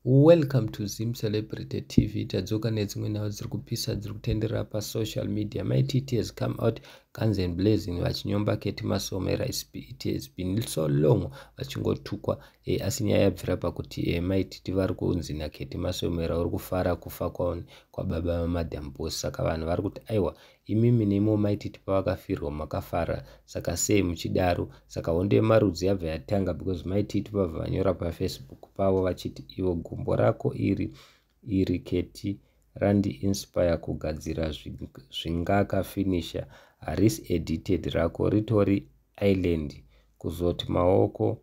Welcome to Zim Celebrity TV. Tadzoka nedzimwe nhau dziri kupisa dziri kutenderera pasocial media. Mai TT has come out guns and blazing vachinyomba Keti Masomera. It has been so long vachingotukwa, asi nyaya yabvira pakuti Mai TT vari kunzi naKeti Masomera uri kufara kufa kwababa vaMadam Boss. Saka vanhu vari kuti aiwa, imimi nemo Mai TT pavakafirwa makafara, saka sei muchidaro? Saka hondo yemarudzi yabva yatanga because Mai TT vabva vanyora paFacebook pavo vachiti ivo, "Gumbo rako iri iri Keti randiinspire kugadzira zvingaka finisha. Harisi edited, rako ritori island. Kuzoti maoko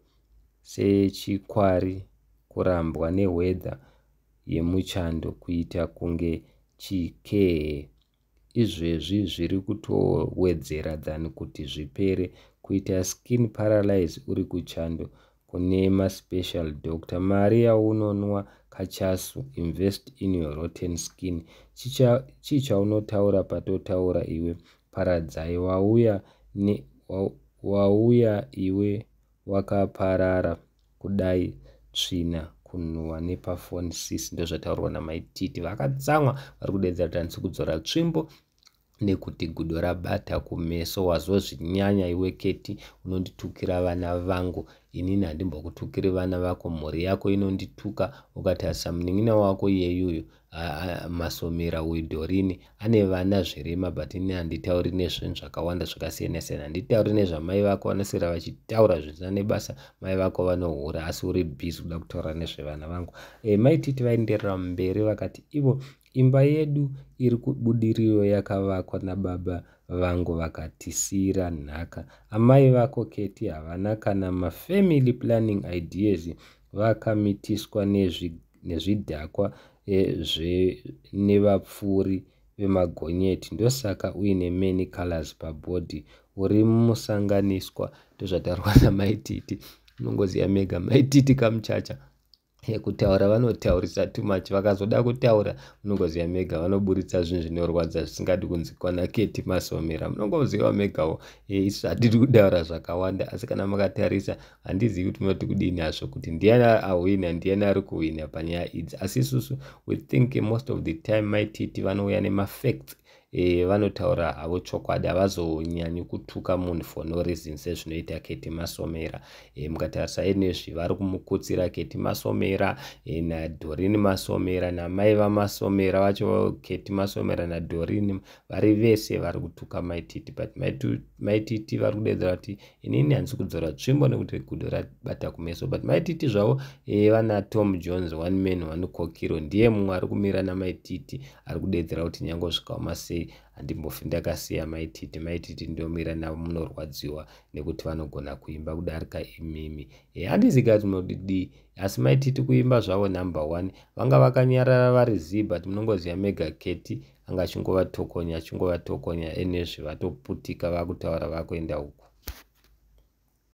sechikwari, kurambwa neweather yemuchando, kuita kunge chikehe. Izvezvi zviri kutowedzera than kuti zvipere. Kuita skin paralyze uri kuchando kune maspecial doctor. Mari yaunonwa kachasu, invest in your rotten skin. Chii chaunotaura patotaura iwe Paradzai? Wauya, wauya iwe wakaparara kudai, tsvina kunhuhwa nepafoni sis." Ndozvataurwa naMai TT vakatsamwa, vari kudedzera kuti handisi kudzora tsvimbo nekuti gudo rabata kumeso. Wazozvinyanya iwe Keti, unonditukira vana vangu. Inini handimbokutukiri vana vako, mhuri yako inondituka. Ukatarisa munin'ina wako iyeyuyu Masomera uyu, Dorini, ane vana zvirema, but ini handitauri nezvinhu zvakawanda zvakasiyana siyana. Handitauri nezvamai vako, vanoswera vachitaura zvisina nebasa. Mai vako vanohura, asi uri busy kuda kutaura nezvevana vangu." Mai TT vaenderera mberi vakati ivo, "Imba yedu iri kuBudiriro yakavakwa nababa vangu vakatisiyira nhaka. Amai vako Keti havana kana mafamily planning ideas, vakamitiswa nezvidhakwa nevapfuri vemagonyeti. Ndosaka uine many colors pabhodhi, uri musanganiswa." Ndozvataurwa naMai TT. Unongoziva mega Mai TT kamuchacha kutaura, vanotaurisa too much. Vakazoda kutaura, munongoziva mega, vanoburitsa zvinhu zvinorwadza zvisingadi kunzwikwa naKeti Masomera. Munongoziva megawo. Isu hatidi kutaura zvakawanda, asi kana makatarisa, handizivi kuti munoti kudini hazvo, kuti ndiani ahwina, ndiani ari kuhwina panyaya idzi. Asi isusu we think most of the time Mai TT vanouya nemafacts, vanotaura havo chokwadi, havazonyanyi kutuka munhu for no reason sezvinoita Keti Masomera. Mukatarisa inezvi vari kumukutsira Keti Masomera, naDorini Masomera, namai vaMasomera vacho. Keti Masomera naDorini vari vese vari kutuka Mai TT, but Mai TT vari kudedzera kuti inini handisi kudzora tsvimbo nekuti gudo rabata kumeso. But Mai TT zvavo, vana Tom Jones, one man one kokiro, ndiye mumwe ari kumira naMai TT, ari kudedzera kuti nyange zvikaoma sei, handimbofi ndakasiya Mai TT. Mai TT ndomira navo, munorwadziwa nekuti vanogona kuimba kudarika imimi. Handizivi kuti munodidi, asi Mai TT kuimba zvavo number one. Vanga vakanyarara vari zii, but munongoziva mega Keti anga achingovatokonya, achingovatokonya. Enezvi vatoputika, vakutaura, vakuenda.